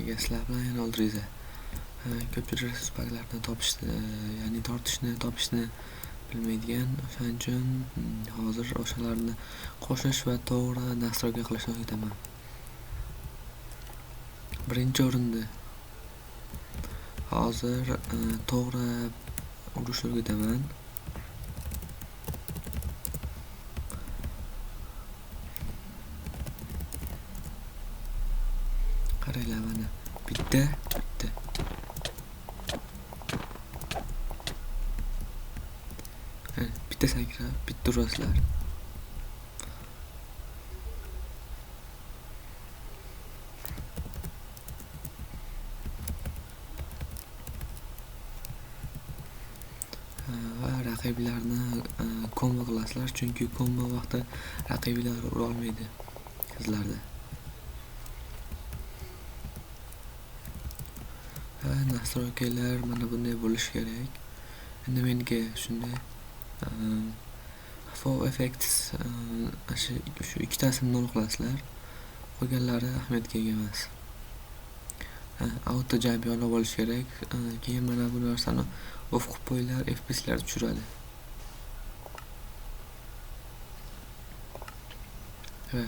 Agar sizlar bilan yana o'ldiringlar. Ko'pchilik resource packlarni topishni, ya'ni tortishni, topishni bilmaydigan. O'shaning uchun hozir o'shalarni qo'shish va to'g'ri настройка qilishni o'rgataman. Birinchi o'rinda hozir to'g'ri urishni o'rgataman. Qaranglar mana bitta, bitta. Bitta sakrab, bitta urasizlar. Va raqiblarni kombo qilasizlar, chunki kombo vaqti raqiblar ura olmaydi sizlarni. Va настройкалар mana bunday bo'lishi kerak. Endi menga shunday for effects shu ikkitasini nol qilasizlar. Qolganlari ahamiyatga ega emas. Auto jump yoniq bo'lishi kerak. Keyin mana bu narsani off qilib qo'yinglar, FPS lar tushiradi. Va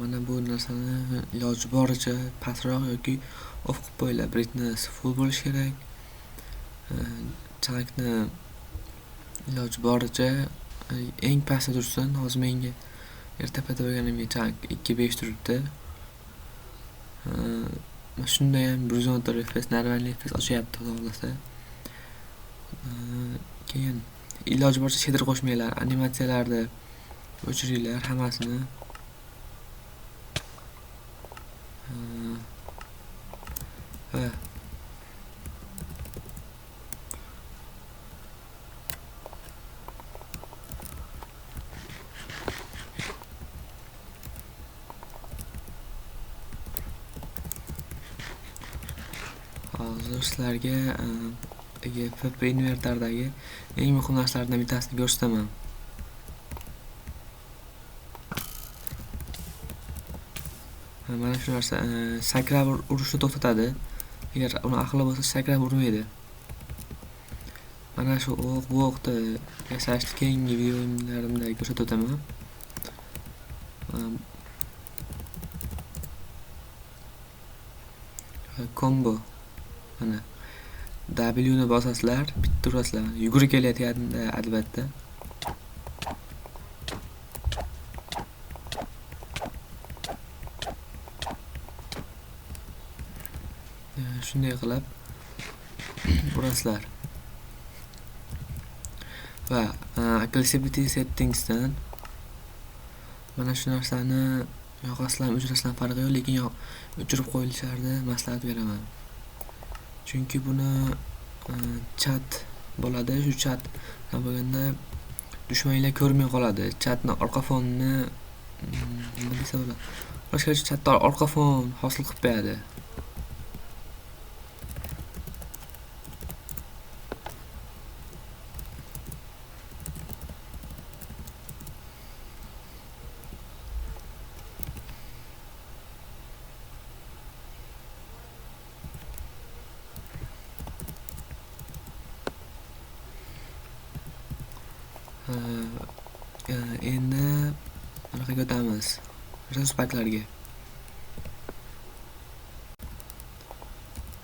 mana bu narsani iloji boricha pastroq yoki off qilib qo'yinglar. Brightness full bo'lishi kerak. Chunkni iloji boricha eng pastda tursin. Hozir menga erta paydo bo'lganimga chunk 2.5 turibdi. Mana shunda ham 114 FPS, normalniy FPS ochyapti, xudo xohlasa. Keyin iloji boricha shader qo'shmanglar, animatsiyalarni o'chiringlar hammasini. Va hozir sizlarga FP invertardagi eng muhim narsalardan bittasini ko'rsataman. Mana shu narsa sakrab urishni to'xtatadi. Agar uni aqli bo'lsa sakrab urmaydi. Mana shu o'q, bu o'qni yasashni keyingi videolarimda ko'rsatib o'taman. Combo mana W ni bosasizlar, bitta urasizlar. Yugurib kelayotganda albatta. Shunday qilib urasizlar. Va accessibility settingsdan mana shu narsani yoqasizlar, o'chirasizlar, farqi yo'q, lekin o'chirib qo'yilishlarini maslahat beraman. Chunki buni chat bo'ladi, shu chat bo'lganda dushmanlar ko'rmay qoladi. Chatni orqa fonini nima desa bo'ladi? Boshqa chatda orqa fon hosil qilib qo'yadi. Endi bunaqaga o'tamiz. Resource packlarga.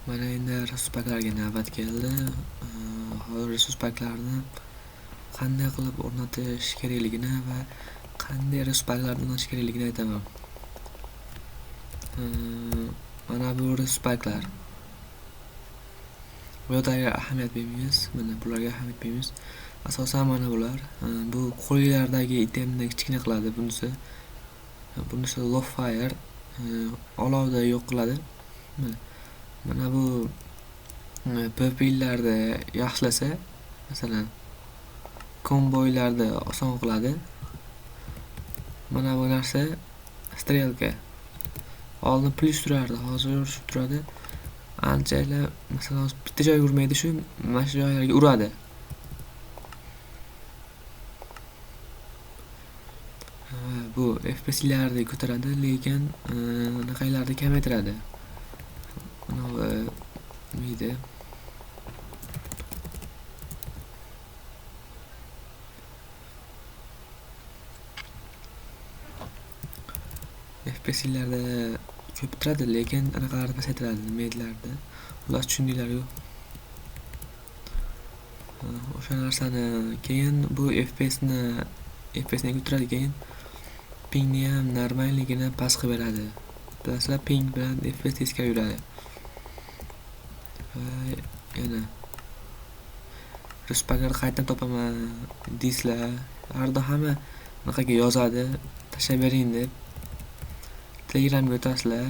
Mana endi resource packlarga navbat keldi. Hozir resource packlarni qanday qilib o'rnatish kerakligini va qanday resource packlarni o'rnatish kerakligini aytaman. Mana bu resource packlar. Bu yerga ahamiyat bermaymiz. Mana bularga ahamiyat bermaymiz. Asosan mana bular. Bu qo'llardagi itemni kichkina qiladi bunisi. Bunisi low fire, olovda yo'q qiladi. Mana. Mana bu PvP'larda yaxshilasa, masalan, komboylarda oson qiladi. Mana bu narsa strelka. Oldin plyus turardi, hozir shu turadi. Anchalar, masalan, hozir bitta joyga urmaydi, shu mana shu joylarga uradi. Bu F P S'larni ko'taradi, lekin anaqalarni kamaytiradi. Anavi nima edi? FPS'larda ko'p turadi, lekin anaqalarni pasaytiradi, nima edilardi? Xullas tushundinglar-ku. O'sha narsani keyin bu FPS'ni ko'taradi, keyin pingni ham normalligini past qilib beradi. Bilasizlar, ping bilan FPS teskari yuradi. Va yana ruspaklar qayerdan topaman deysizlar. Har doim hamma anaqaga yozadi, tashlab bering deb. Telegramga o'tasizlar.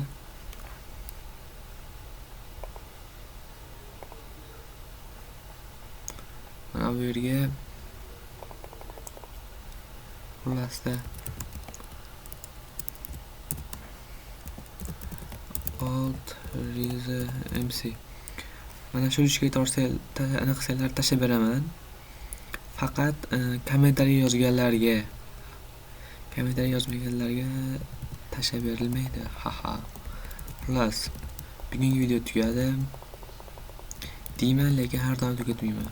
Mana bu yerga xullasda Alt Riza MC. Mana shu ishga tortsa, anaqa qilsanglar tashlab beraman. Faqat kommentariy yozganlarga, kommentariy yozmaganlarga tashlab berilmaydi. Ha ha. Xullas, bugungi video tugadi. Deyman, lekin har doim tugatmayman.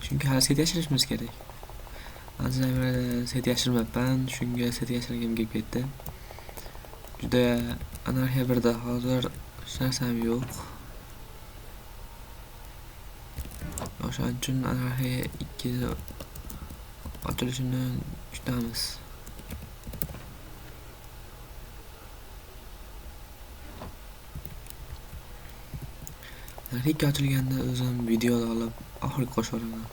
Chunki hali set yashirishimiz kerak. Anchadan beri set yashirmabman, shunga set yashirgim kelib ketdi. Juda anarxiya birda hozir hech narsam yo'q. O'shaning uchun anarxiya 2 ochilishini kutamiz. Anarxiya 2 ochilganda o'zim video olib oxirgi qo'shib yuboraman.